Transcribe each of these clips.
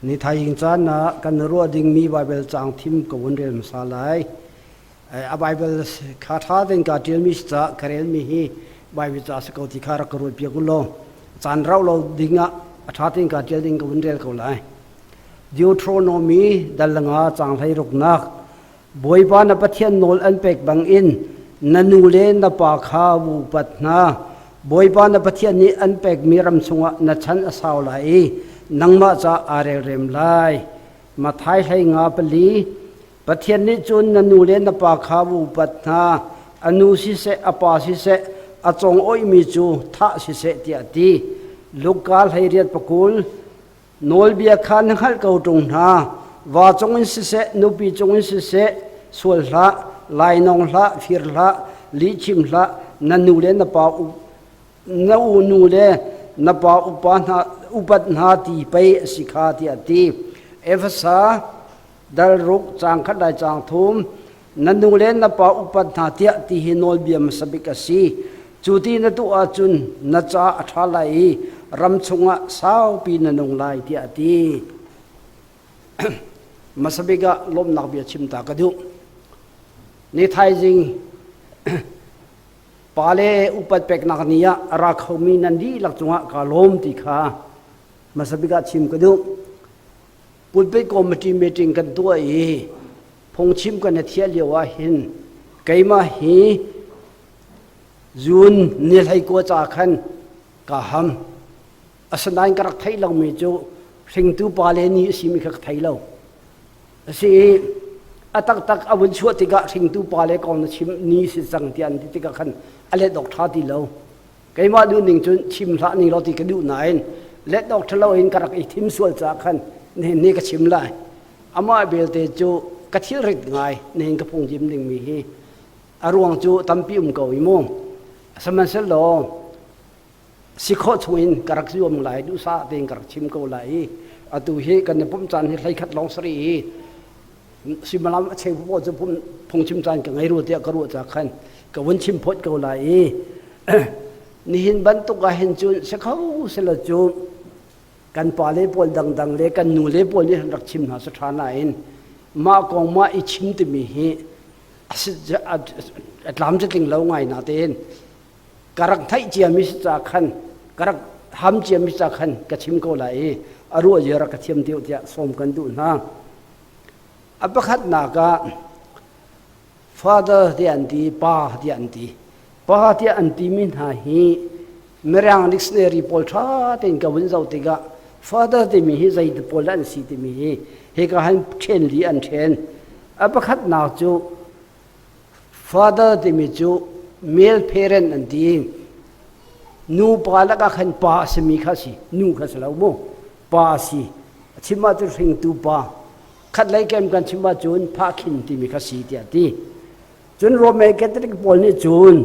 Ni thaizing caan ah kan ruah dingmi Baibal caang thim ka vun rel hmasa lai. A Baibal kha ṭha tein kaa ṭialmi si caah ka relmi hi Baibal ca a si ko ti kha rak ka ruatpiak u law caan rauh lo ding ah a ṭha tein kaa ṭial ding ka vun rel ko lai. Deuteronomy dal nga caang hlei ruknak Bawipa na Pathian nawl an pek bangin na nu le na pa kha upat hna. Bawipa na Pathian nih an pekmi ram chungah na chan a sau lai i nangmah ca aa relrem lai. Matthai hlei nga pali Pathian nih cun na nu le na pa kha upat hna. A nu siseh, a pa siseh, a congoihmi cu thah siseh tiah a ti. Luka hlei riat pakul Nawlbia kha na hngalh ko ṭung hna. Va cungin siseh, nupi cungin siseh, sual hlah, lainawng hlah, fir hlah, lihchim hlah, na nu le na pa na u nu le na pa upa hna upat hna ti pei a si kha tiah a ti. Efesa dal ruk caang khat lai caang thum na nu le na pa upat hna tiah ti hi nawlbia hmasa bik a si. Cu ti na tuah ahcun na ca a ṭha lai i ram chungah saupi na nung lai tiah a ti. Hmasa bik ah lawmhnak bia chim ta ka duh. Ni thaizing pale upat peknak ni ah a ra khomi nan dihlak cungah kaa lawm ti kha hmasa bik ah chim ka duh. Pulpit committee meeting kan tuah i phungchim kan i thiah lio ah hin keimah hi June ni hlei kua ca khan ka ham. Asinain ka rak theih lomi cu hringtu pale ni a simi kha ka thei lo. A si i a taktak a vun chuah tikah hringtu pale kong na chim ni si cang tiah an ti tikah khan a let awk ṭha ti lo. Keimah duh ning cun chim hlah ning law ti ka duh nain let awk ṭhalo in ka rak i thim sual caah khan nihin ni ka chim lai. Amah belte cu ka thilrit ngai nihin ka phungchim dingmi hi a ruang cu tampi um ko i mu. Sihmanhsehlaw si khawh chungin ka rak zuam lai duhsah tein ka rak chim ko lai i atu hi kan i pumh caan hi hlei khat lawng sari i suimilam a cheu paoh cu phungchim caan ka ngei rua tiah ka ruah ca khan ka vun chim phawt ko lai i nihin bantuk ah hin cun si kho selaw cu kan pale pawl dangdang le kan nu le pawl nih rak chim hna sa ṭha nain mah kong mah i chim timi hi a tlam tling lo ngai na tein ka rak theih ciami si ca khan ka rak ham ciami ca khan ka chim ko lai i a ruah zia rak ka thiam deuh tiah sawm kan duh hna. A pakhatnak ah father tiah an ti, pa tiah an ti. Pa tiah an timi hna hi Mirang dictionary pawl ṭha tein ka vun zoh tikah father timi hi zei pawl dah an si timi hi hika han ṭhen li an ṭhen. A pakhatnak cu father timi cu male parent an ti. Nu pa lakah khan pa a simi kha a si. Nu kha si lo mu. Pa a si. A chim ahcun hringtu pa. Khatlei kem kan chim ahcun phahkhin timi kha si tiah ti. Cun Roman Catholic pawl nih cun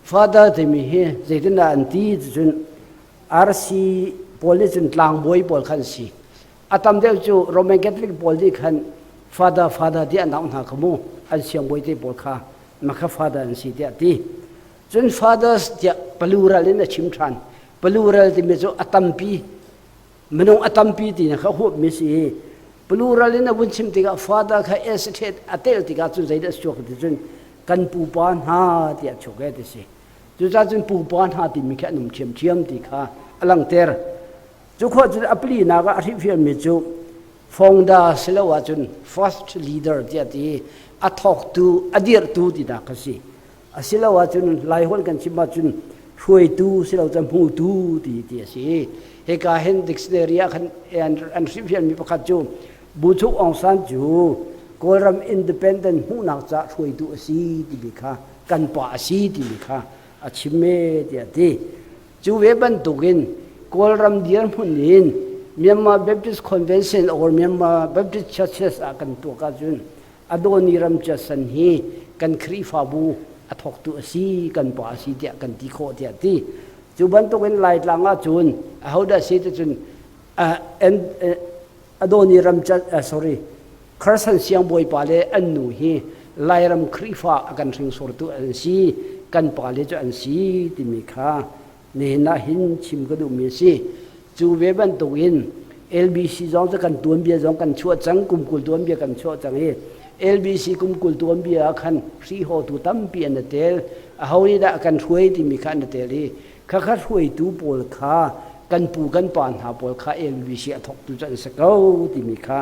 father timi hi zeitindah an ti cun RC pawl nih cun tlangbawi pawl khan si. A tam deuh cu Roman Catholic pawl nih khan father father ti an auh hna kha mu an siangbawi te pawl kha makha father an si tiah ti. Cun fathers tiah plural in a chim ṭhan. Plural timi cu a tampi minung a tampi ti na kha huapmi si i plural in a vun chim tikah father kha s a tel tikah cun zeidah a chuak ti cun kan pupa hna tiah chuak e ti si cucaah cun pupa hna timi khi an um ṭhiamṭhiam ti kha a langhter cu khua cun a palinak ah a hrihfialmi cu founder silo ahcun first leader tiah ti a thawktu a dirhtu tinak kha si Asiloah cun Laiholh kan chim ahcun hruaitu silo cun hmutu ti ti a si. Hika hin dictionary ah khan an hrimhrianmi pakhat cu Buchuk Aung San cu Kawlram independent hmuhnak caah hruaitu a si timi kha kan pa a si timi kha a chim e tiah a ti. Cu ve bantukin Kawlram dirhmun in Myanmar Baptist Convention or Myanmar Baptist Churches ah kan tuak ahcun Adoni ram Jason hi kan Khrihfabu a thawktu a si kan pa a si tiah kan ti khawh tiah ti cu bantukin Laitlang ah cun ahodah si ti cun Adoni ram sorry Carson siangbawipa le an nu hi Lairam Khrihfa a kan hringsortu an si kan pa le cu an si timi kha nihin ah hin chim ka duhmi a si cu ve bantukin. LBC zong cu kan tuanbia zong kan chuah cang kum 20 tuanbia kan chuah cang i LBC kum 20 tuanbia ah khan hrihawtu tampi an i tel. Aho nih dah kan hruai timi kha an i tel i khakha hruaitu pawl kha kan pu kan pa hna pawl kha LBC a thawktu cu an si ko timi kha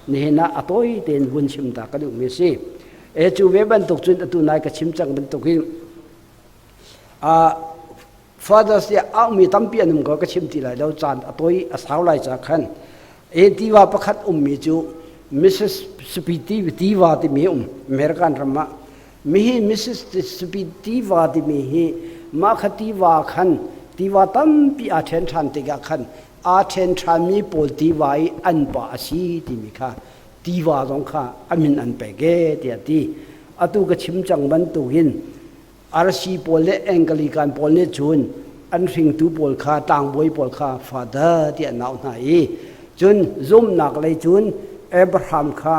nihin ah a tawi tein vun chim ta ka duhmi a si. E cu ve bantuk cun atu nai ka chim cang bantukin uh, Fathers Day aumi tampi an um ko ka chim ti lai lo caan a tawi a sau lai ca khan e tiva pakhat ummi cu Mississippi tiva timi um American ram ah mihi Mississippi tiva timi hi mah kha tiva khan tiva tampi aa ṭhen ṭhan tikah khan aa ṭhen ṭhanmi pawl tiva i an pa a si timi kha tiva zong kha a min an pek e tiah ti atu ka chim cang bantukin RC pawl le Anglican pawl nih cun an hringtu pawl kha tlangbawi pawl kha father tiah an auh hna i cun zumhnak lei cun Abraham kha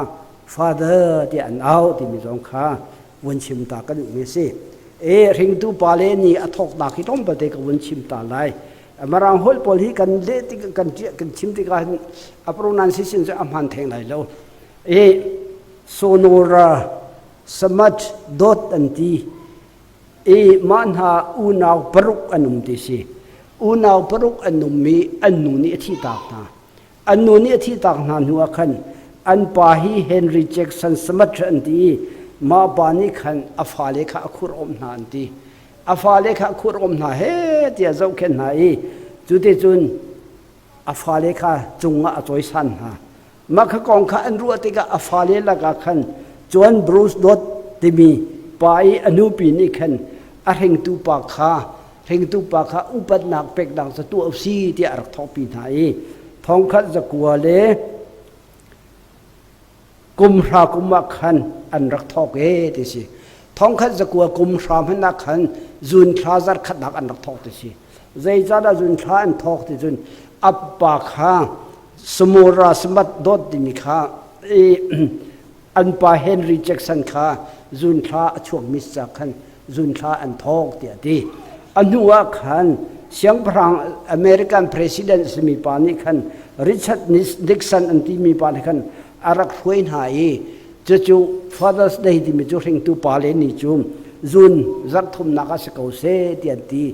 father tiah an auh timi zong kha vun chim ta ka duhmi a si. E hringtu pale nih a thawknak hi tlawmpal te ka vun chim ta lai. Mirang holh pawl hi kan leh tik kan kan chim tikah hin a pronunciation cu a hman theng lai lo. E Sonora Samat dawt an ti i mah hna unau paruk an um ti si. Unau paruk an um i an nu nih a thihtak hna. An nu nih a thihtak hna hnu ah khan an pa hi Henry Jackson Samat an ti i mah pa nih khan a fale kha a khurh-awmh hna an ti. A fale kha a khurh-awmh hna he tiah zohkhenh hna i cuticun a fale kha cungah a cawisan hna. Mah kha kong kha an ruah tikah a fale lakah khan John Bruce Dot timi pa i a nupi nih khan a hringtu pa kha hringtu pa kha upatnak peknak cu tuah u si tiah a rak thawhpi hna i thongkhat zakua le kum hra kum ah khan an rak thawk e ti si. Thongkhat zakua kum hra hmanh ah khan zun thla zarkhatnak an rak thawk ti si. Zeicahdah zun thla an thawk ti cun a pa kha Samora Smart dawt timi kha i an pa Henry Jackson kha zun thla a chuakmi ca khan zun thla an thawk tiah a ti. A hnu ah khan siangpahrang American president simi pa nih khan Richard Nixon an timi pa nih khan a rak hruai hna i cucu Father's Day timi cu hringtu pale ni cu zun zarh thumnak ah si ko seh ti an ti.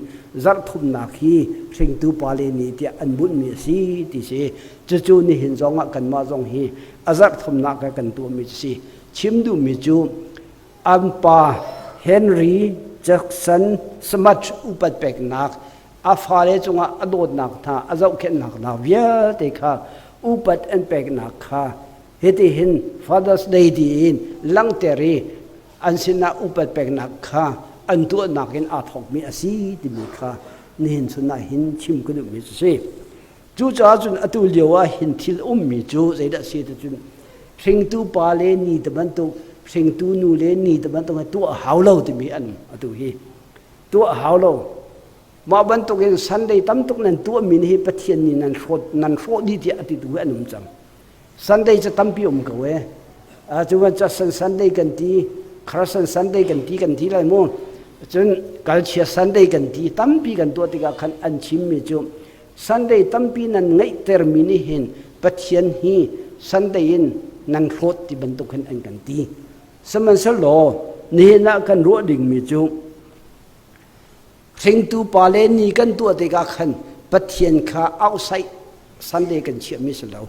Zarh thumnak hi hringtu pale ni tiah an bunhmi a si ti si. Cucu nihin zong ah kanmah zong hi a zarh thumnak ah kan tuahmi cu si. Chim duhmi cu an pa Henry Jackson Smart upat peknak a fale cungah a dawtnak hna a zohkhenhnak hna vialte kha upat an peknak kha hitihin Father's Day tiin langhter i an sinah upat peknak kha an tuahnak in aa thawkmi a si timi kha nihin chun ah hin chim ka duhmi cu si. Cucaah cun atu lio ah hin thil ummi cu zeidah si ti cun hringtu pa le ni te bantuk hringtu nu le ni te bantuk tuah hau lo timi an atu hi tuah hau lo mah bantuk in Sunday tam tuk nan tuahmi hi Pathian nih nan hrawt nan hrawh dih tiah a ti tu hi an um cang Sunday cu tampi um ko e. Cu ban Sun Sunday kan ti, Christian Sunday kan ti kan ti lai mu. Cun kalchia Sunday kan ti tampi kan tuah tikah khan an chimmi cu Sunday tampi nan ngeihtermi nih hin Pathian hi Sunday in nan hlawt ti bantuk hin an kan ti. Sihmanhsehlaw nihin ah kan ruah dingmi cu hringtu pa le ni kan tuah tikah khan Pathian kha outside Sunday kan chiahmi si lo.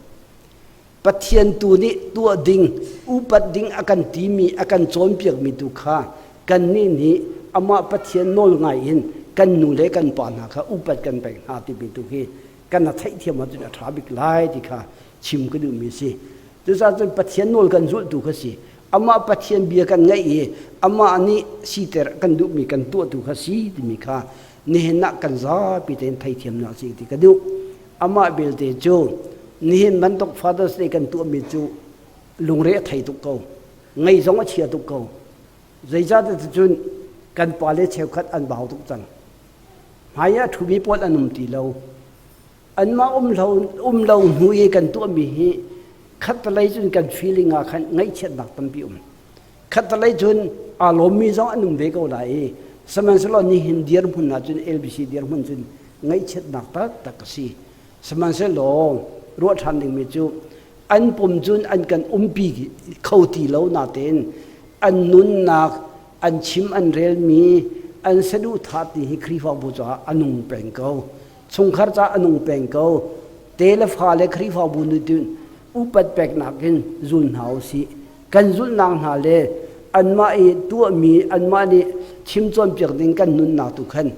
Pathian tu nih tuah ding, upat ding a kan timi, a kan cawnpiakmi tu kha kannih nih amah Pathian nawl ngai in kan nu le kan pa hna kha upat kan pek hna timi tu hi kan a theihthiam ahcun a ṭha bik lai ti kha chim ka duhmi a si. Cucaah cun Pathian nawl kan zulh tu kha si. Amah Pathian bia kan ngaih i amah nih siter kan duhmi kan tuah tu kha si timi kha nihin ah kan zapi tein theithiamnak si ti ka duh. Amah belte cu nihin bantuk Father's Day kan tuahmi cu lungre a thei tuk ko. Ngei zong a chia tuk ko. Zeicahtiah cun kan pale cheukhat an bau tuk cang. Hmai ah ṭhumi pawl an um ti lo. Anmah um lo, um lo hnu i kan tuahmi hi khattelei cun kan feeling ah khan ngaihchiatnak tampi um. Khattelei cun aa lawmmi zong an um ve ko lai i sihmanhsehlaw nihin dirhmun ah cun LBC dirhmun cun ngaihchiatnak taktak a si. Sihmanhsehlaw ruah ṭhan dingmi cu an pum cun an kan umpi kho ti lo natein an nunnak an chim an relmi an saduhthah ti hi Khrihfabu caah a nung peng ko. Chungkhar caah a nung peng ko. Te le fa le Khrihfabu nih cun upat peknak in zul hna u sih. Kan zulhnak hna le anmah i tuahmi anmah nih chim cawnpiak ding kan nunnak tu khan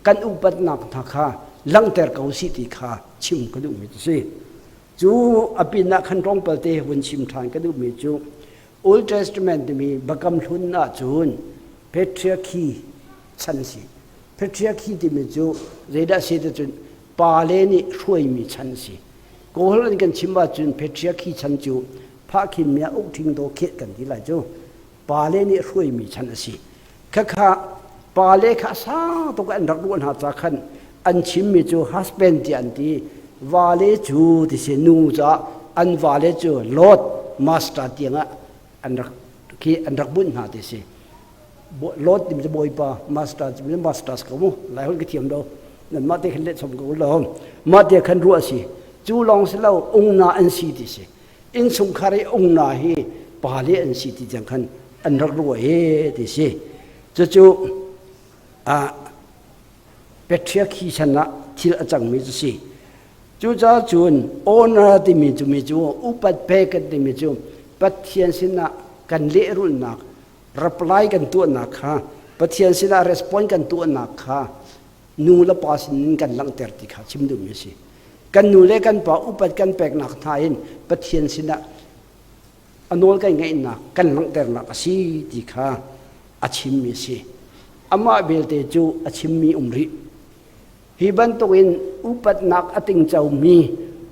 kan upatnak hna kha langhter ko sih ti kha chim ka duhmi cu si. Cu a pinah khan tlawmpal te vun chim ṭhan ka duhmi cu Old Testament timi Biakam Hlun ahcun patriarchy chan si. Patriarchy timi cu zeidah si ti cun pale nih hruaimi chan si. Kawl an kan chim ahcun patriarchy chan cu phahkhin mia uk ṭhing daw kheh kan ti lai cu. Pale nih hruaimi chan a si. Khakha pale kha sang tuk an rak ruah hna ca khan an chimmi cu husband tiah an ti. Vale cu ti si nu caah an vale cu Lord master tiangah an rak khi an rak bunh hna ti si. Lord timi cu bawipa master timi masters ko mu lai holh ka thiam lo nan mah te khan leh chom ko lo mah te khan ruah si cu lawng si lo ungna an si ti si innchungkhar i ungna hi pale an si ti tiang khan an rak ruah he ti si cucu ah patriarchy chan ah thil a cangmi cu si cucaah cun honor timi cu mi cu upat pe kan timi cu Pathian sinah kan lehrulhnak reply kan tuahnak kha Pathian sinah respond kan tuahnak kha nu le pa sinin kan langhter ti kha chim duhmi a si. Kan nu le kan pa upat kan peknak hna in Pathian sinah a nawl kan ngeihnak kan langhternak a si ti kha a chimmi a si. Amah belte cu a chimmi um rih. Hi bantukin upatnak a tingcomi,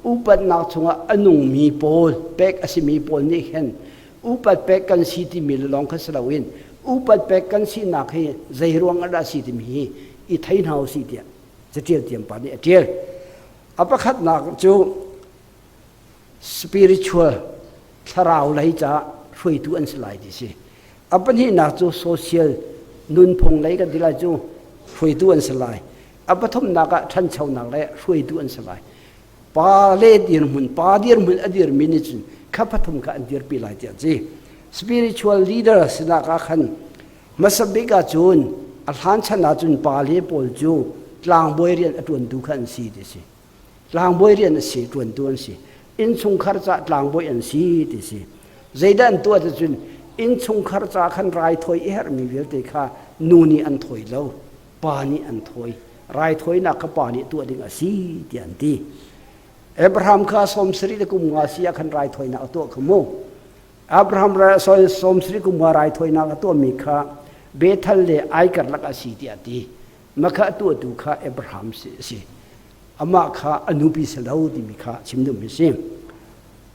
upatnak chungah a nungmi pawl, pek a simi pawl nih hin upat pek kan si timi lawng kha si loin upat pek kan sinak hi zei ruang ah dah si timi hi i thei hna usih tiah caṭial thiam pa nih a ṭial. A pakhatnak cu spiritual thlarau lei caah hruaitu an si lai ti si. A pahnihnak cu social nunphung lei kan ti lai cu hruaitu an si lai. A pathumnak ah ṭhanchonak le hruaitu an si lai. Pa le dirhmun, pa dirhmun a dirmi nih cun kha pathum kha an dirpi lai tiah ci. Spiritual leader sinak ah khan hmasa bik ah cun a hlan chan ah cun pa le pawl cu tlangbawi rian a ṭuantu kha an si ti si. Tlangbawi rian a si, ṭuantu an si. Innchungkhar caah tlangbawi an si ti si. Zeidah an tuah ticun innchungkhar ca khan raithawi i herhmi vialte kha nu nih an thawi lo, pa nih an thawi. Raithawinak kha pa nih tuah ding a si tiah an ti. Abraham kha sawm sarih le kum nga si ah khan raithawinak a tuah kha mu. Abraham sawm sarih kum nga raithawinak a tuahmi kha Bethel le Ai karlak a si tiah a ti. Makha a tuahtu kha Abraham a si. Amah kha a nupi si lo timi kha chim duhmi a si.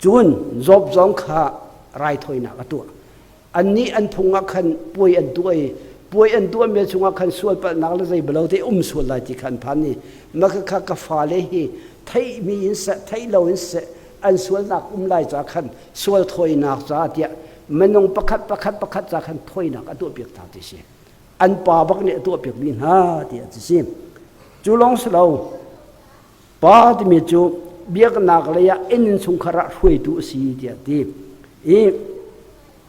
Cun Job zong kha raithawinak a tuah. Annih an phung ah khan puai an tuah i puai an tuahmi chungah khan sualpalhnak le zei balo te um sual lai ti kha an phan i maka kha ka fale hi theihmi in seh theih lo in seh an sualnak um lai ca khan sual thawinak ca tiah minung pakhat pakhat pakhat ca khan thawinak a tuahpiak hna ti si. An pa bak nih a tuahpiakmi hna ti a si. Cu lawng si lo, pa timi cu biaknak lei ah inn chungkhar ah hruaitu a si tiah a ti. I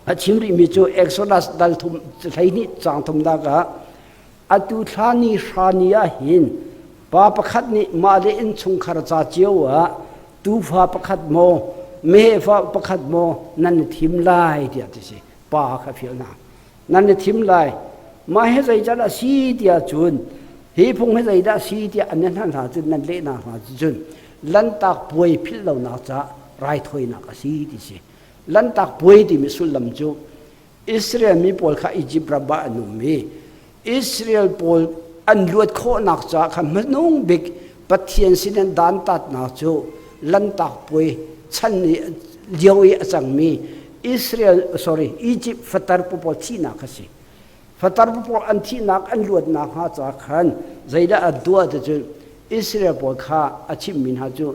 a chim rihmi cu Exodus dal thum 12 caang thumnak ah atu thla ni hra ni ah hin pa pakhat nih mah le innchungkhar ca cio ah tuufa pakhat maw mehfa pakhat maw nan i thim lai tiah ti si pa kha fial hna nan i thim lai mah hi zeican a si tiah cun hi phung hi zeidah a si tiah an hna hna cun nan lehnak hna cun lantak puai philh lonak caah raithawinak a si ti si lantak puai timi sullam cu Israel mi pawl kha Egypt ram ah an um i Israel pawl an luat khawhnak caah kha hmanung bik Pathian sin an dantatnak cu lantak puai chan i lio i a cangmi Israel sorry Egypt fatar pawl thihnak a si. Fatar pawl an thihnak an luatnak hnga ca khan zeidah an tuah ti cu Israel pawl kha a chimmi hna cu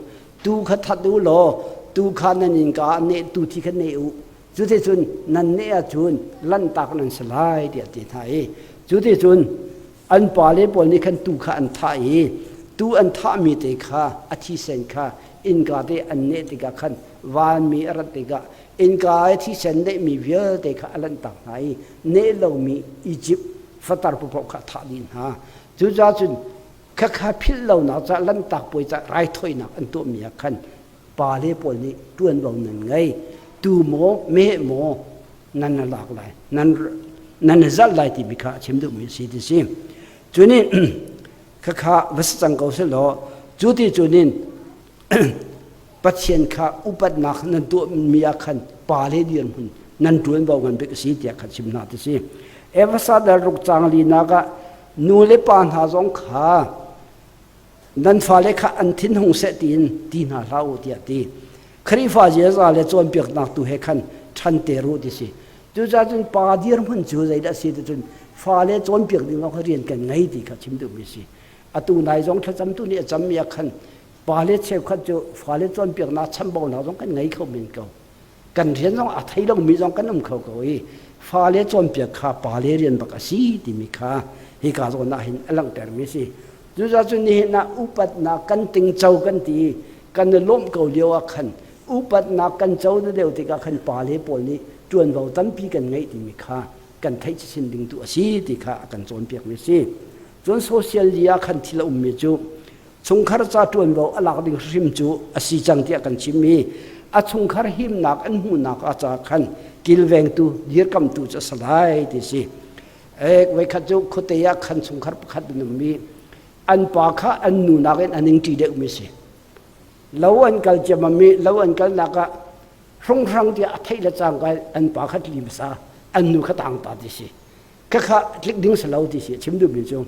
tu kha that u law tu kha nan innka ah neh tu thi kha neh u cuticun nan neh ahcun lanhtak nan si lai tiah ti hna i cuticun an pale pawl nih khan tu kha an thah i tu an thahmi te kha a thisen kha. innka te an neh tikah khan vanmi a rat tikah innka i thisen nehmi vialte kha a lanhtak hna i neh lomi Izipt fatar paoh kha a thah dih hna. Cucaah cun khakha philh lonak ca lanhtak puai ca raithawinak an tuahmi ah khan pale pawl nih ṭuanvo nan ngei. Tu maw meh maw nan lak lai nan nan zalh lai timi kha a chim duhmi a si ti si. Cunin khakha va si cang ko selaw cu ti cunin Pathian kha upatnak nan tuahmi ah khan pale dirhmun nan ṭuanvo ngan bik a si tiah kha chim hna ti si. Efesa dal ruk caang linak ah nu le pa hna zong kha nan fale kha an thin hung seh tiin ti hna hlah u tiah ti. Khrihfa ziaza le cawnpiaknak tu he khan ṭhan te ru ti si. Cucaah cun pa dirhmun cu zeidah a si ti cun fale cawnpiak ding lawng kha rian kan ngei ti kha chim duhmi a si. Atu nai zong thlacamtu nih a cammi ah khan pale cheukhat cu fale cawnpiaknak chambaunak zong kan ngei kho men ko. Kan rian zong a thei lomi zong kan um kho ko i fale cawnpiak kha pale rian bak a si timi kha hika zawn ah hin a langhtermi a si. Cucaah cun nihin ah upatnak kan tingco kan ti i kan i lawmh ko lio ah khan upatnak kan co deuh tikah khan pale pawl nih ṭuanvo tampi kan ngeih timi kha kan theih chinchin ding tu a si ti kha a kan cawnpiakmi a si. Cun social media ah khan thil a ummi cu chungkhar ca ṭuanvo a lak ding hrim cu a si cang tiah kan chim i a chungkhar himnak an hmuhnak a ca khan kilvengtu dirkamtu cu a si lai ti si. Voikhat cu khuate ah khan chungkhar pakhat an um i an pa kha an nu nakin an ing ṭi deuhmi si. Lo an kal ciammam i lo an kalnak ah hrunghrang tiah a theih le cangka an pa kha tli hmasa an nu kha tang ta ti si. Khakha tlik ding si lo ti si chim duhmi cu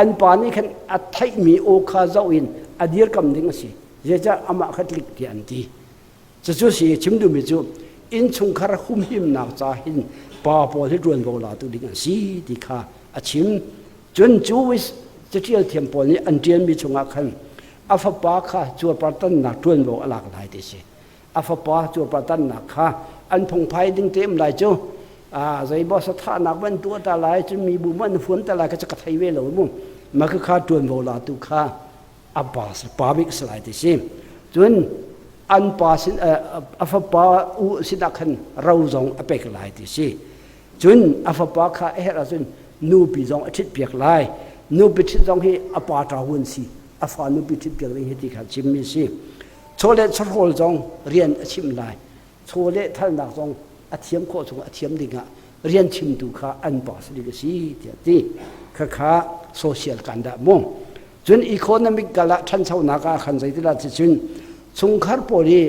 an pa nih khan a theihmi aw kha zoh in a dirkam ding a si. Zeicah amah kha tlik tiah an ti. Cucu si chim duhmi cu innchungkhar humhimnak ca hin pa pawl hi ṭuanvo latu ding an si ti kha a chim. Cun Jewish caṭial thiam pawl nih an ṭialmi chungah khan a fapa kha cuarpar tannak ṭuanvo a lak lai ti si. A fapa cuarpar tannak kha an phungphai ding te um lai cu zeimaw sathahnak van tuah ta lai cun mibu man huam ta lai kha cu ka thei ve lo mu. Mah kha ṭuanvo latu kha a pa pa bik si lai ti si. Cun an pa sin a fapa u sinah khan ro zong a pek lai ti si. Cun a fapa kha a herh ahcun nupi zong a ṭhitpiak lai. Nupi ṭhit zong hi a pa ṭa si. A fa nupi ṭhitpiak ding hi ti kha chimmi si. Chawleh chawhrawl zong rian a chimh lai. Chawleh thalnak zong a thiam khawh chung a thiam dingah rian chimtu kha an pa si ding a si tiah ti. Khakha social kan dah mu. Cun economic kal ah ṭhanchonak ah khan zeitilah cun chungkhar pawl hi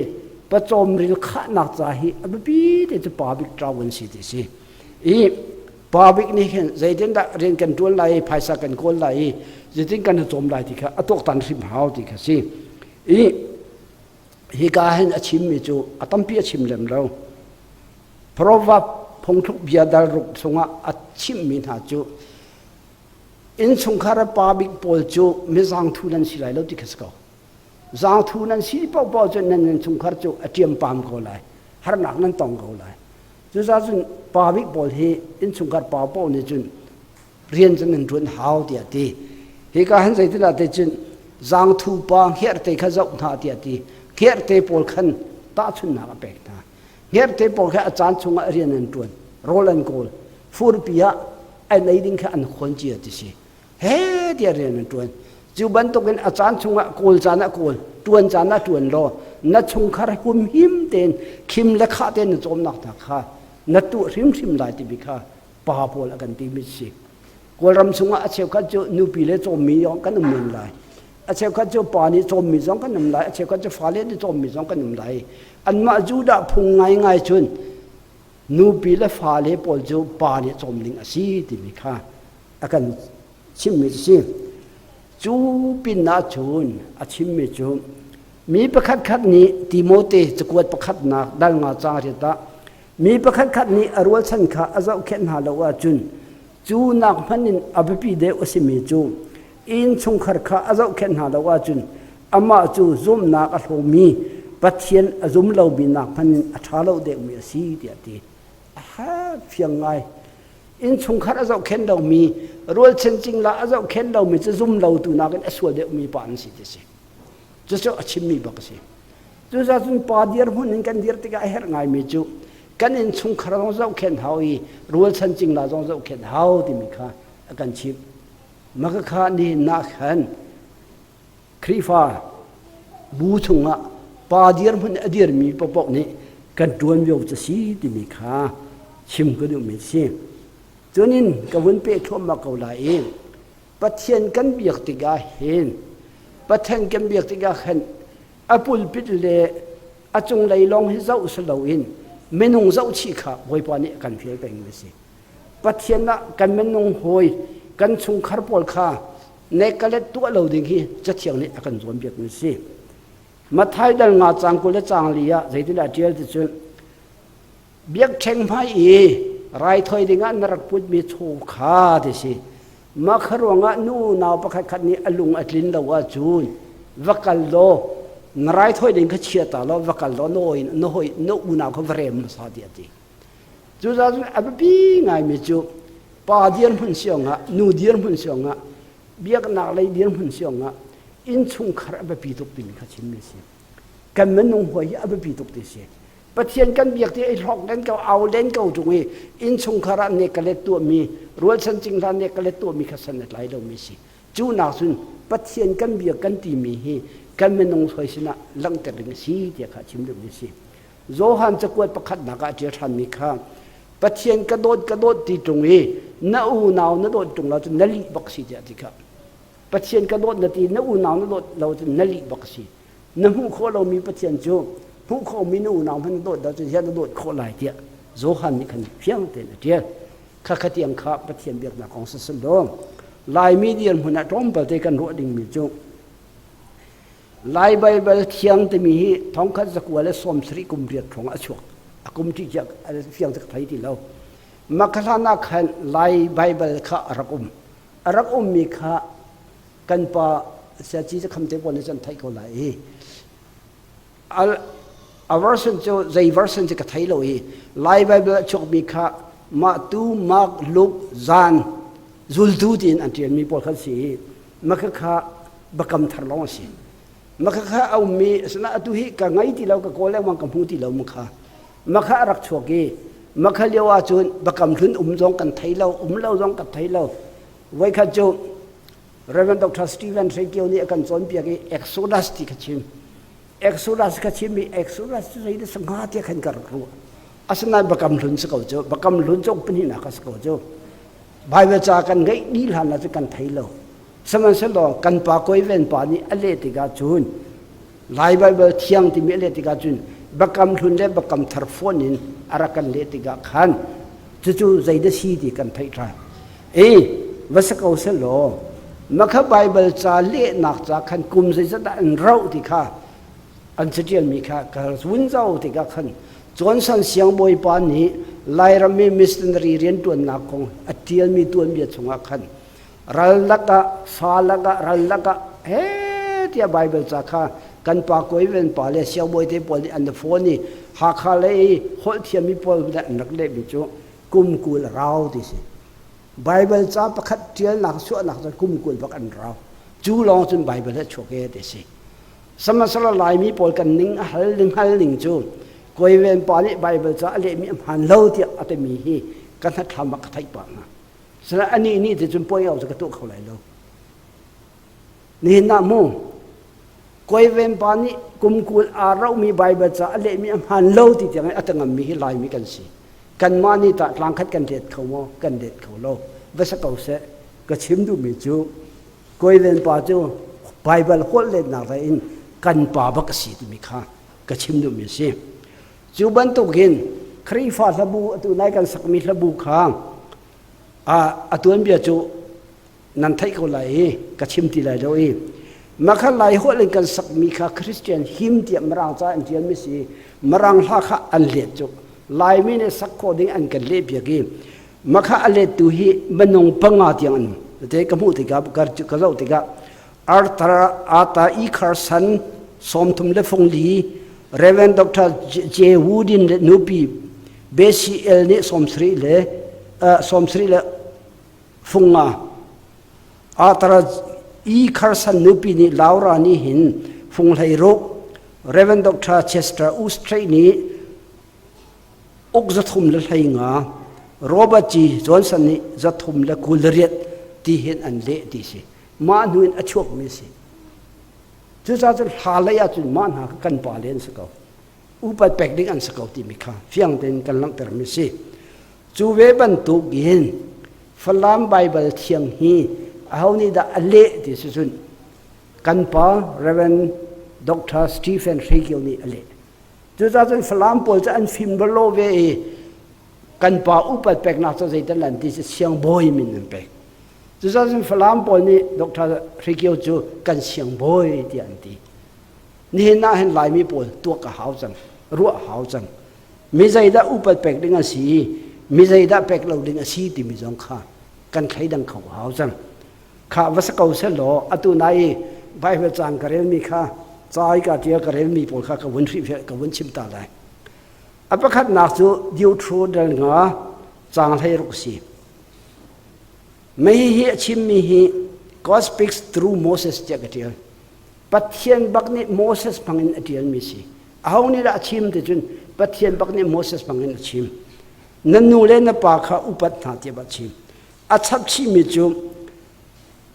pawcawmril khahnak ca hi a biapi te cu pa bik ṭau an si ti si. I pa bik nih hin zeitindah rian kan ṭuan lai i phaisa kan kawl lai i zeitin kan i cawm lai ti kha a tuaktan hrim hau ti kha si. I hika hin a chimmi cu a tampi a chim lem lo. Proverb phungthluk bia dal ruk chungah a chimmi hna cu Innchungkhar a pa bik pawl cu mizangthu nan si lai lo ti kha si ko. Zaangthu nan si paohpaoh cun nan innchungkhar cu a ṭiampam ko lai. Harnak nan tong ko lai. Cucaah cun pa bik pawl hi innchungkhar pa paoh nih cun rian cu nan ṭuan hau tiah ti. Hika han zeitinah te cun zaangthu pa hngerhte kha zoh hna tiah ti. Hngerhte pawl khan tahchunhnak a pek hna. Hngerhte pawl kha a caan chungah rian an ṭuan, rawl an kawl. Furpi ah an ei ding kha an khawn cia ti si. He tiah rian an ṭuan. Cu bantukin a caan chungah kawl caan ah kawl, ṭuan caan ah ṭuan law na chungkhar humhim tein khim le khah tein na cawmnak hna kha na tuah hrimhrim lai timi kha pa pawl a kan timi si. Kawlram chungah a cheukhat cu nupi le cawmmi zong kan um men lai. A cheukhat cu pa nih cawmmi zong kan um lai. A cheukhat cu fale nih cawmmi zong kan um lai. Anmah Judah phung ngaingai cun nupi le fale pawl cu pa nih cawm ding a si timi kha a kan chimmi a si. Cu pin ah cun a chimmi cu mi pakhatkhat nih Timote cakuat pakhatnak dal nga caang riat ah mi pakhatkhat nih a rualchan kha a zohkhenh hna lo ahcun cu nak hmanh in a biapi deuh a simi cu innchungkhar kha a zohkhenh hna lo ahcun amah cu zumhnak a hlawmi Pathian a zum lomi nak hmanh in a ṭha lo deuhmi a si tiah a ti. A fiang ngai. Innchungkhar a zohkhenh lomi, rualchan cingla a zohkhenh lomi cu zum lotu nakin a sual deuhmi pa an si ti si. Cucu a chimmi bak a si. Cucaah cun pa dirhmun in kan dir tikah a herh ngaimi cu kan innchungkhar zong zohkhenh hau i rualchan cingla zong zohkhenh hau timi kha a kan chimh. Maka kha nihin ah khan Khrihfa bu chungah pa dirhmun a dirmi paohpaoh nih kan ṭuan cio cu si timi kha chim ka duhmi a si. Cunin ka vun peh thluahmah ko lai i Pathian kan biak tikah hin Pathian kan biak tikah khan a pulpit le a cunglei lawng hi zoh si loin minung zoh chih kha Bawipa nih a kan fial pengmi a si. Pathian ah kan minung hawi kan chungkhar pawl kha nekalet tuah lo ding hi Cathiang nih a kan cawnpiakmi a si. Matthai dal nga caang 20 le caang li ah zeitindah a ṭial ti cun biakṭheng hmai i raithawi dingah na rak putmi chaw kha ti si. Mah kha ruangah nu nau pakhat khat nih a lung a tlin lo ahcun va kal law na raithawi ding kha chia ta law va kal law na hawi na hawi na unau kha va rem hmasa tiah a ti. Cucaah cun a biapi ngaimi cu pa dirhmun siangah nu dirhmun siangah biaknak lei dirhmun siangah innchungkhar a biapi tuk timi kha chimmi a si. Kan minung hawi hi a biapi tuk ti si. Pathian kan biak ti i hlawk len ko au len ko ṭung i innchungkhar ah nek ka let tuahmi rualchan cingla nek ka let tuahmi kha san a tlai lomi si. Cu nak cun Pathian kan biak kan timi hi kan minung hawi sinah langhter ding a si tiah kha chim duhmi a si. Johan cakuat pakhatnak ah a ṭial ṭhanmi kha Pathian ka dawt ka dawt ti ṭung i na unau na dawt ṭung lo cun na lih bak si tiah ti kha. Pathian ka dawt na ti na unau na dawt lo cun na lih bak si. Na hmuh khawh lomi Pathian cu hmuh khawhmi na unau hmanh na dawt lo cun hian na dawt khawh lai tiah Johan nih khan fiang tein a ṭial. Kha kha tiang kha Pathian biaknak kong si law Laimi dirhmun ah tlawmpal te kan ruah dingmi cu Lai Baibal Thiang timi hi thongkhat zakua le 70 kum riat hrawng a chuak. A kum ṭi ciak fiang cu ka thei ti lo. Mah hlan ah khan Lai Baibal kha a rak um. A rak ummi kha kan pa Siaci Cakham te pawl nih cun theih ko lai i a version cu zei version cu ka thei lo i Lai Baibal a chuakmi kha mah tu Mark Luke Zan zultu tiin an ṭialmi pawl khan si i mah kha biakam thar lawng a si. Mah kha a ummi asinain atu hi ka ngei ti lo ka kawl lengmang ka hmu ti lo ma kha. Mah kha a rak chuak i mah kha lio ahcun biakam hlun um zong kan thei lo um lo zong kan thei lo. Voikhat cu Reverend Dr. Stephen Hreikio nih a kan cawnpiak i Exodus ti kha chim. Exodus kha chim i Exodus cu zei dah si hnga tiah khan ka rak ruah. Asinain biakam hlun si ko cu biakam hlun cu pahnihnak a si ko cu. Bible ca kan ngeih dih hlan ah cu kan thei lo. Sihmanhsehlaw kan pa Kawiven pa nih a leh tikah cun Lai Baibal thiang timi a leh tikah cun biakam hlun le biakam thar fonh in a rak kan leh tikah khan cucu zeidah si ti kan theih ṭhan. E va si ko sehlaw makha Baibal ca lehnak ca khan kum zeizat dah an rauh ti kha an caṭialmi kha ka vun zoh tikah khan Johnson siangbawipa nih Lairam i missionary rianṭuannak kong a ṭialmi tuanbia chungah khan ral lakah fa lakah ral lakah he tiah Bible ca kha kan pa Kawiven pa le siangbawi te pawl nih an phone i Hakha lei holh thiammi pawl nih an rak lehmi cu kum 20 rau ti si. Bible ca pakhat ṭialnak chuahnak cun kum 20 bak an rau. Cu lawng cun Bible he chuak e ti si. Sihmanhsehlaw Laimi pawl kan ning a hal ning hal ning cu Kawiven pa nih Bible ca a lehmi a hmaan lo tiah a timi hi ka hnathlam ah ka theih pah hna. Sila anih nih ti cun puai cu ka tuah kho lai lo. Nihin ah mu Kawiven pa nih kum 20 aa rohmi Bible ca a lehmi a hmaan lo ti tiang in a tangammi hi Laimi kan si. Kanmah nih tah tlangkhat kan let kho maw? Kan let kho lo. Va sa ko seh. Ka chim duhmi cu Kawiven pa cu Bible holh letnak lei in kan pa bak a si timi kha ka chim duhmi a si. Cu bantukin Khrihfa hlabu atu nai kan sakmi hlabu kha a tuanbia cu nan theih ko lai i ka chim ti lai lo i makha lai holh in kan sakmi kha Christian hymn tiah Mirang ca an ṭialmi si Mirang hla kha an let cu Laimi nih sak khawh ding an kan lehpiak i makha a lettu hi minung panga tiang an um te ka hmuh tikah ka zoh tikah Arthur Ata E. Carson 34 Reverend Dr. J. Woodin le nupi BCL nih 70 le 70 le funga Arthur E. Carson nupi nih Laura nih hin fung hlei ruk. Reverend Dr. Chester Ustrey nih uk 315, Robert G. Johnson nih 328 ti hin an leh ti si. Mah hnu in a chuakmi si. Cucaah cun hla lei ahcun mah hna kan pa le an si ko. Upat pek ding an si ko timi kha fiang tein kan langhtermi si. Cu ve bantuk in Falam Baibal thiang hi aho nih dah a leh ti si cun kan pa Reverend Dr. Stephen Hreikio nih a leh. Cucaah cun Falam pawl cu an fim lo ve i kan pa upat peknak cu zeitin an ti cu siangbawi min an pek. Cucaah cun Falam pawl nih Dr. Hreikio cu kan siangbawi tiah an ti. Nihin ah hin Laimi pawl tuak a hau cang, ruah a hau cang. Mi zeidah upat pek ding a si, mi zeidah pek lo ding a si timi zong kha kan thleidang kho a hau cang. Kha va sa ko seh law atu nai i Bible caang ka relmi kha ca i ka ṭial ka relmi pawl kha ka vun hrihfiah ka vun chim ta lai. A pakhatnak cu Deuteronomy nga caang 16 si. Mei hi a chimmi hi God speaks through Moses tiah ka ṭial. Pathian bak nih Moses hmangin a ṭialmi si. Aho nih dah a chim ti cun Pathian bak nih Moses hmangin a chim. Na nu le na pa kha upat hna tiah a chim. A chap chihmi cu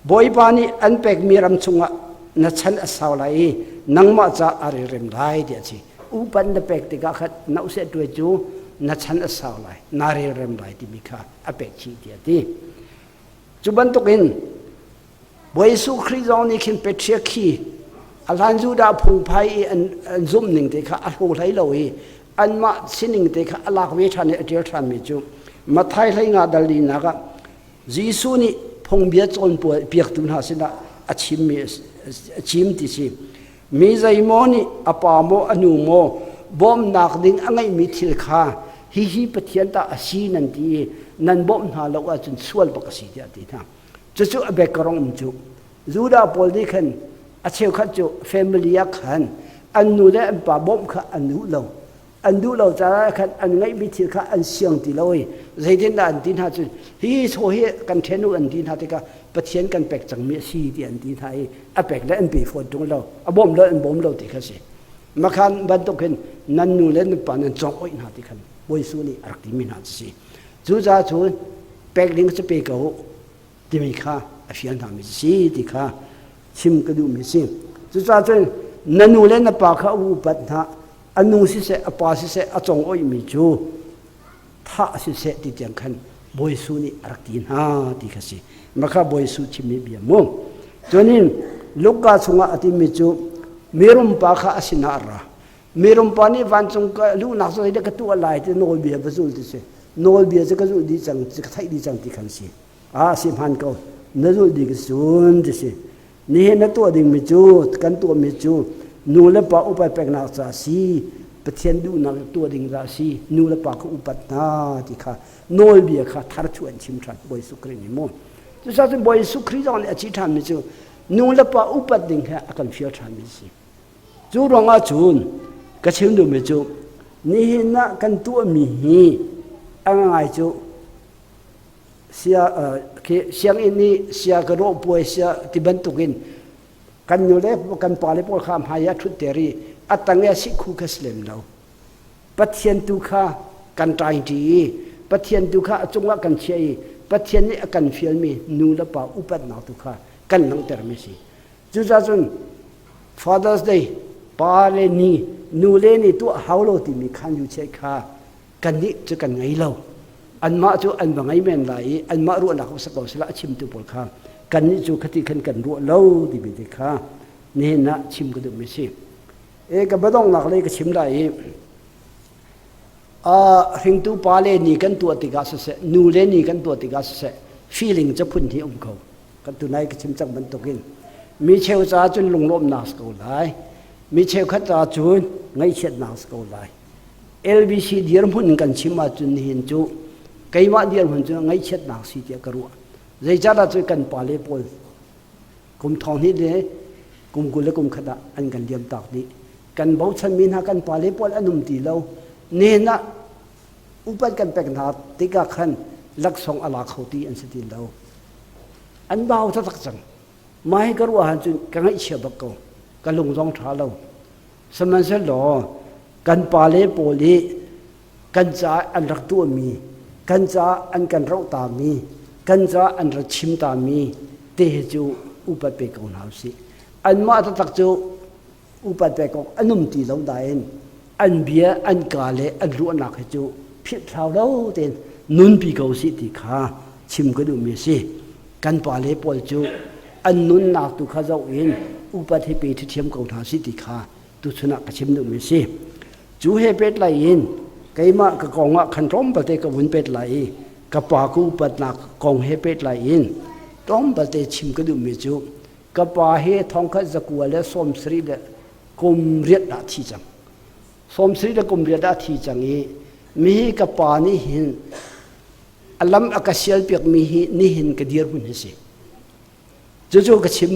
Bawipa nih an pekmi ram chungah na chan a sau lai i nangmah ca a relrem lai tiah a chim. Upat na pek tikah khan na useh tuai cu na chan a sau lai, naa relrem lai timi kha a pek chih tiah a ti. Cu bantukin Bawi Jesuh Khrih zong nih khin patriarchy a hlan Judah phungphai i an, an zumh ning te kha a hlaw hlei lo i anmah sining te kha a lak ve ṭhan i a ṭial ṭhanmi cu Matthai 15 dal linak ah Jesuh nih phungbia cawnpiaktu hna sinah a chimmi a chim ti si. Mi zeimaw nih a pa maw a nu maw bawmhnak ding a ngeihmi thil kha hihi Pathian ta a si nan ti i nan bawmh hna lo ahcun sual bak a si tiah a ti hna. Cucu a background um cu. Judah pawl nih khan a cheukhat cu family ah khan an nu le an pa bawmh kha an duh lo. An duh lo caah khan an ngeihmi thil kha an siang ti lo i zeitindah an ti hna cu hi chaw hi kan ṭhen u an ti hna tikah Pathian kan pek cangmi a si ti an ti hna i a pek le an pe fawn ṭung lo. A bawm lo an bawm lo ti kha si. Makhan bantuk hin nan nu le nan pa nan cawk oih hna ti khan Bawi Jesuh nih a rak timi hna cu si. Cucaah cun pek ding cu pe ko timi kha a fial hna mi si ti kha chim ka duhmi si. Cucaah cun na nu le na pa kha a upat hna a nu siseh a pa siseh a cong oihmi cu thah siseh ti tiang khan Bawi Jesuh nih a rak ti hna ti kha si. Mah kha Bawi Jesuh chimmi bia mu. Cunin Luka chungah a timi cu mirum pa kha a sinah a ra. Mirum pa nih vancung ka luhnak cu zeidah ka tuah lai ti nawlbia va zul ti si. Nawlbia cu ka zulh dih cang, ka theih dih cang ti khan si. Ah si hmaan ko. Na zulh dih ka sun ti si. Nihin na tuah dingmi cu kan tuahmi cu nu le pa upat peknak ca si. Pathian duhnak tuah ding ca si. Nu le pa kha upat hna ti kha nawlbia kha thar chu an chim ṭhan Bawi Jesuh Khrih nih mu. Cucaah cun Bawi Jesuh Khrih zong nih a chih ṭhanmi cu nu le pa upat ding he a kan fial ṭhanmi si. Cu ruangah cun ka chim duhmi cu nihin ah kan tuahmi hi a ngai cu sia sianginn i sia ka rawh puai sia ti bantukin kan nu le kan pa le pawl kha hmai ah ṭhutter i a tang i a sikhu kha si lem lo. Pathian tu kha kan ṭaingṭi i Pathian tu kha a cungah kan chiah i Pathian nih a kan fialmi nu le pa upatnak tu kha kan langhtermi a si. Cucaah cun Father's Day pa le ni nu le ni tuah hau lo timi khan yu che kha kannih cu kan ngei lo. Anmah cu an va ngei men lai i anmah ruahnak sa ko sila a chimtu pawl kha kannih cu khati khan kan ruah lo timi te kha nihin ah chim ka duhmi si. E ka badongnak lei ka chim lai i hringtu pa le ni kan tuah tikah siseh nu le ni kan tuah tikah siseh feeling cu phun hi um ko. Kan tunai ka chim cang bantukin mi cheu caah cun lunglawmhnak si ko lai mi cheukhat caah cun ngaihchiatnak si ko lai LBC dirhmun kan chim ahcun nihin cu keimah dirhmun cu ngaihchiatnak si tiah ka ruah zeicahdah cu kan pale pawl kum thong hnih le kum 20 le kum khat ah an kan liam tak dih kan bochanmi hna kan pale pawl an um ti lo nihin ah upat kan pek hna tikah khan laksawng a la kho ti an si ti lo an bau taktak cang mah hi ka ruah han cun ka ngaihchia bak ko ka lung zong ṭha lo. Sihmanhsehlaw kan pale pawl i kan caah an rak tuahmi, kan caah an kan rohtami, kan caah an rak chimtami te hi cu upat pe ko hna usih. Anmah taktak cu upat pek awk an um ti lo nain an bia an ka le an ruahnak hi cu philhthlau lo tein nunpi ko sih ti kha chim ka duhmi a si. Kan pale pawl cu an nunnak tu kha zoh in upat hi pe ṭhiam ko hna sih ti kha tuchun ah ka chim duhmi a si. Cu he pehtlai in keimah ka kong ah khan tlawmpalte ka vun pehtlai i ka pa ka upatnak kong he pehtlai in tlawmpalte chim ka duhmi cu ka pa hi thongkhat zakua le 70 le kum riat dah thi cang. 70 le kum riat ah thi cang i mihi ka pa nih hin a lam a ka sial piakmi hi nihin ka dirhmun hi si. Cucu ka chim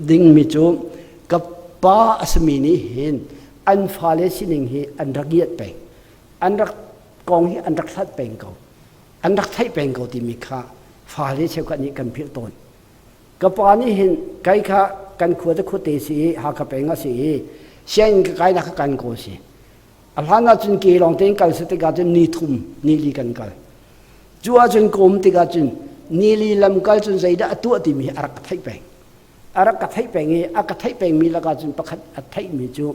dingmi cu ka pa a simi nih hin an fale sining hi an rak ngiat peng. An rak kong hi an rak hlat peng ko. An rak theih peng ko timi kha fale cheukhat nih kan philh tawn. Ka pa nih hin kai kha kan khua te khuate si i Hakha peng a si i sianginn ka kainak kha kan kawl si. A hlan ahcun ke lawng tein kal si tikah cun ni thum ni li kan kal. Cu ahcun ka um tikah cun ni li lam kal cun zeidah a tuah timi hi a rak ka theih peng. A rak ka theih peng i a ka theih pengmi lakah cun pakhat a theihmi cu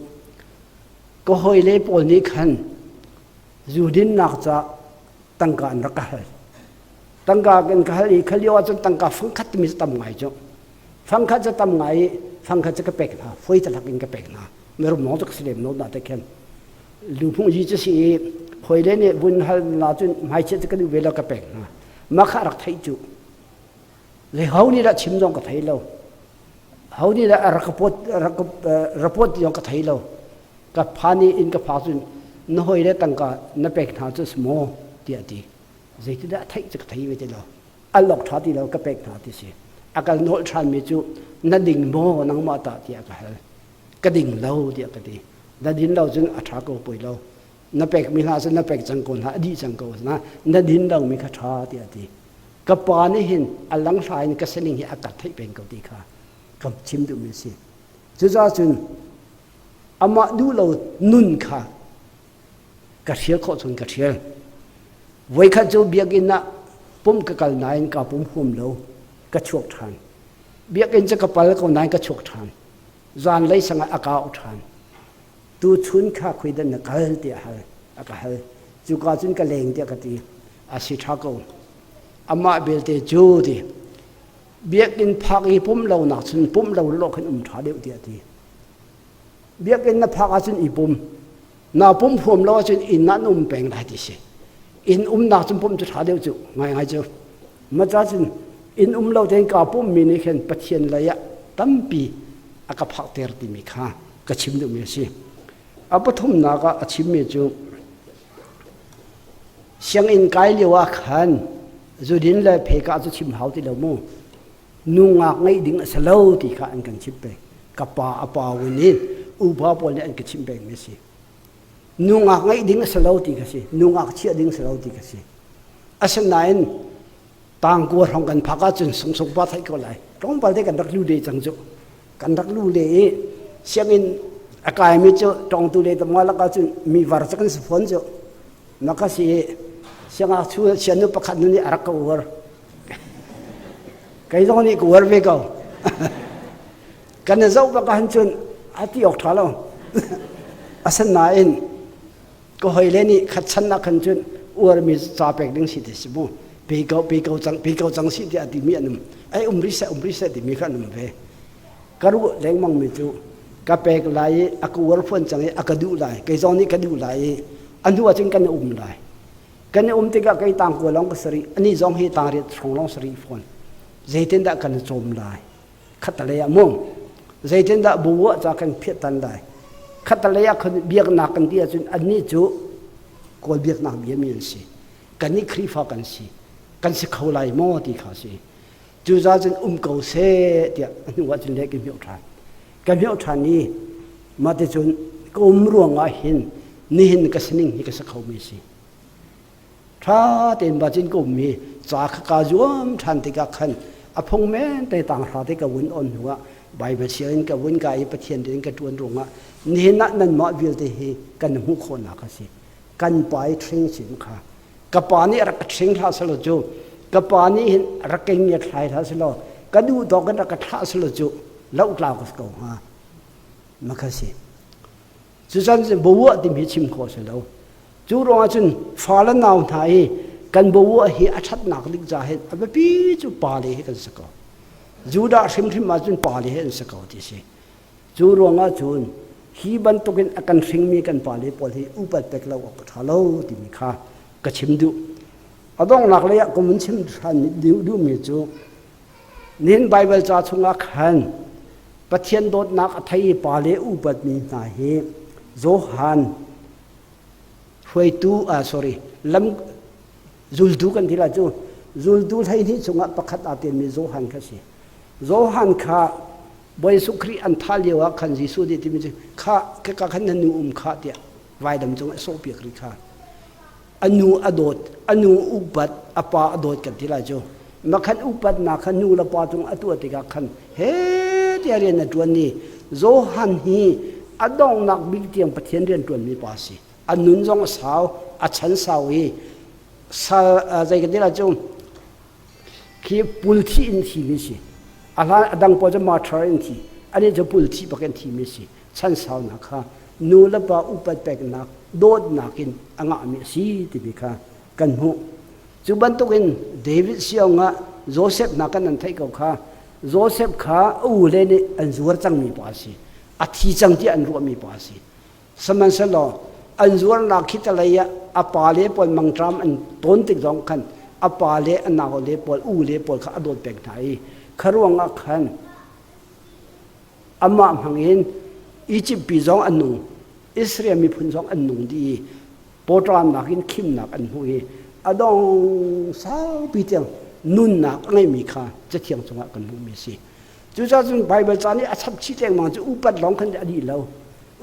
ka hawile pawl nih khan zu dinnak ca tangka an rak ka hal. Tangka kan ka hal i kha lio ahcun tangka fangkhat timi cu tam ngai cu. Fangkhat cu tam ngai i fangkhat cu ka pek hna, foi talak in ka pek hna. Mirum lawng cu ka si lem lo na te khin. Luphung yi cu si i hawile nih vun hal na cun hmaichiat cu ka duh ve lo ka pek hna. Mah kha rak theih cu. Le ho nih dah chim zong ka thei lo. Ho nih dah rak report rak report zong ka thei lo. Ka phan i inn ka phak cun na hawile tangka na pek hna cu si maw tiah ti. Zeitindah a theih cu ka thei ve ti lo. Al awk ṭha ti lo ka pek hna ti si. A kal nolh ṭhanmi cu na ding maw nangmah tah tiah ka hal. Ka ding lo tiah ka ti. Na din lo cun a ṭha ko poi lo. Na pekmi hna cu na pek cang ko hna, a dih cang ko hna. Na din lomi kha ṭha tiah a ti. Ka pa nih hin a langhla in ka sining hi a ka theih peng ko ti kha ka chim duhmi a si. Cucaah cun amah duh lo nun kha ka hrial khawh cun ka hrial. Voikhat cu biakinn ah pumh ka kal nain kaa pum huam lo, ka chuak ṭhan. Biakinn cu ka pal ko nain ka chuak ṭhan. Zanlei sang ah a ka auh ṭhan. Tuchun kha khuidan na kal tiah a hal, a ka hal. Cuka cun ka leng tiah ka ti. A si ṭha ko. Amah belte cu ti biakinn phak i pumh lonak cun pumh lo law khan um ṭha deuh tiah a ti. Biakinn na phak ahcun i pum. Na pum huam lo ahcun inn ah na um peng lai ti si. Inn umnak cun pumh cu ṭha deuh cu ngaingai cu. Maca cun inn um lo tein kaa pummi nih khin Pathian lei ah tampi a ka phakter timi kha ka chim duhmi a si. A pathumnak ah a chimmi cu sianginn kai lio ah khan zudin le pheka cu chim hau ti lo mu. Nungak ngeih ding a si lo ti kha an kan chimh peng. Ka pa a pa win in upa pawl nih an ka chimh pengmi a si. Nungak ngeih ding a si lo ti kha si. Nungak chiah ding si lo ti kha si. Asinain tangkua hrawng kan phak ahcun sungsung pa theih ko lai. Tlawmpal te kan rak lu le cang cu. Kan rak lu le i sianginn a kaimi cu tawngtu le tamnga lak ahcun mi var cu kan si fawn cu. Maka si siangngakchia sianu pakhat nu nih a rak ka uar. Kei zong nih ka uar ve ko. Kan i zoh bak ahhin cun a ti awk ṭha lo. Asinain ka hawile nih khat chan ah khan cun uarmi ca pek ding si ti si mu. Pe ko pe ko cang pe ko cang si tiah a timi an um. Ai um rih seh um rih seh timi kha an um ve. Ka ruah lengmang mi cu ka pek lai i a ka uar fuan cang i a ka duh lai. Kei zong nih ka duh lai i a hnu ahcun kan i um lai. Kan i um tikah kei tangkua lawng ka si rih. Anih zong hi tangriat hrawng lawng si rih fawn. Zeitindah kan i cawm lai? Khattalei ah mu. Zeitindah buah ca kan phiah tan lai? Khattalei ah khan biaknak kan ti ahcun annih cu Kawl biaknak biami an si. Kannih Khrihfa kan si. Kan si kho lai maw ti kha si. Cucaah cun um ko seh tiah a hnu ahcun le ka hmioh ṭhan. Ka hmioh ṭhan i mah ticun ka um ruangah hin nihin ka sining hi ka si khomi si. Ṭha tein bacin ka um i ca kha kaa zuam ṭhan tikah khan a phung men te tanghra te ka vun on hnuah Bible sianginn ka vun kai i Pathian rian ka ṭuan ruangah nihin ah nanmah vialte hi kan hmuh khawhnak a si. Kan pa i ṭhing sim kha ka pa nih rak ka ṭhing hlah selaw cu ka pa nih hin rak ka ngiat hlai hlah selaw ka duh tawk in rak ka thlah selaw cu lohtlak ka si ko hnga ma kha si. Cucan bawuah timi hi chim khawh si lo. Cu ruangah cun fa le nau hna i kan bawuah hi a ṭhatnak ding ca hin a biapi cu pale hi kan si ko. Judah hrimhrim ah cun pale hi an si ko ti si. Cu ruangah cun hi bantukin a kan hringmi kan pale pawl hi upat pek lo awk a ṭha lo timi kha ka chim duh. A donghnak lei ah ka vun chim ṭhan duhmi cu nihin Baibal ca chungah khan Pathian dawtnak a thei i pale upatmi hna hi Johan hruaitu ah sorry lam zultu kan ti lai cu zultu 12 chungah pakhat aa telmi Johan kha si. Johan kha Bawi Jesuh Khrih an thah lio ah khan Jesuh nih timi cu kha ka khan na nu um kha tiah vaidam cung a sawhpiak rih kha. A nu a dawt, a nu upat, a pa a dawt kan ti lai cu. Makhan upatnak kha nu le pa cung a tuah tikah khan he tiah rian a ṭuan i Johan hi a donghnak bik tiang Pathian rian ṭuanmi pa a si. A nun zong a sau, a chan sau i sal zei kan ti lai cu khi pulthi in thimi si. A hlan a dang pawl cu martyr in thi. Anih cu pulthi bak in thimi si. Chan saunak kha nu le pa upat peknak dawtnak in a ngahmi a si timi kha kan hmuh. Cu bantukin David siong ah Joseph hna kan an theih ko kha Joseph kha a u le nih an zuar cangmi pa a si. A thi cang tiah an ruahmi pa a si. Sihmanhsehlaw an zuarnak khi talei ah a pa le pawl mangṭam an tawn tik zong khan a pa le a nau le pawl u le pawl kha a dawt peng hna i kha ruangah khan amah hmangin Egypt pi zong an nung Israel miphun zong an nung dih i pawṭamnak in khimnak an hmu i a dong saupi tiang nunnak a ngeimi kha cathiang cungah kan hmuhmi a si. Cucaah cun Baibal ca nih a chap chih lengmang cu upat lawng khan a dih lo.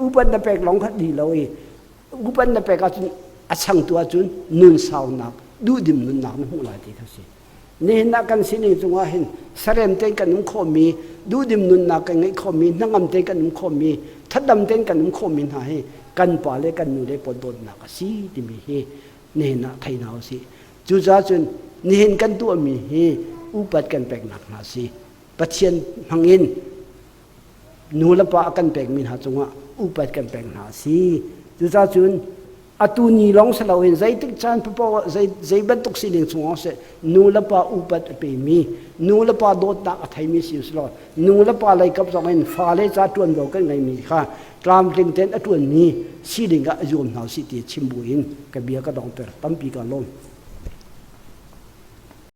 Upat na pek lawng khan dih lo i upat na pek ahcun a changtu ahcun nun saunak, duhdim nunnak na hmuh lai ti kha si. Nihin ah kan sining cungah hin sarem tein kan um khawhmi, duhdim nunnak kan ngeih khawhmi, hnangam tein kan um khawhmi, thadam tein kan um khawhmi hna hi kan pa le kan nu le pawl dawtnak a si timi hi nihin ah thei hna usih. Cucaah cun nihin kan tuahmi hi upat kan peknak hna a si. Pathian hmangin nu le pa a kan pekmi hna cungah upat kan pek hna a si. Cucaah cun atu ni lawng si loin zeitik caan paoh zei, zei bantuk sining chungah seh nu le pa upat a pemi nu le pa dawtnak a theimi si law nu le pa lei kap zong in fale ca ṭuanvo kan ngeimi kha tlamtling tein a ṭuanmi sining ah a zuam hna usih ti chim bu in ka bia ka dongter tampi ka lawm.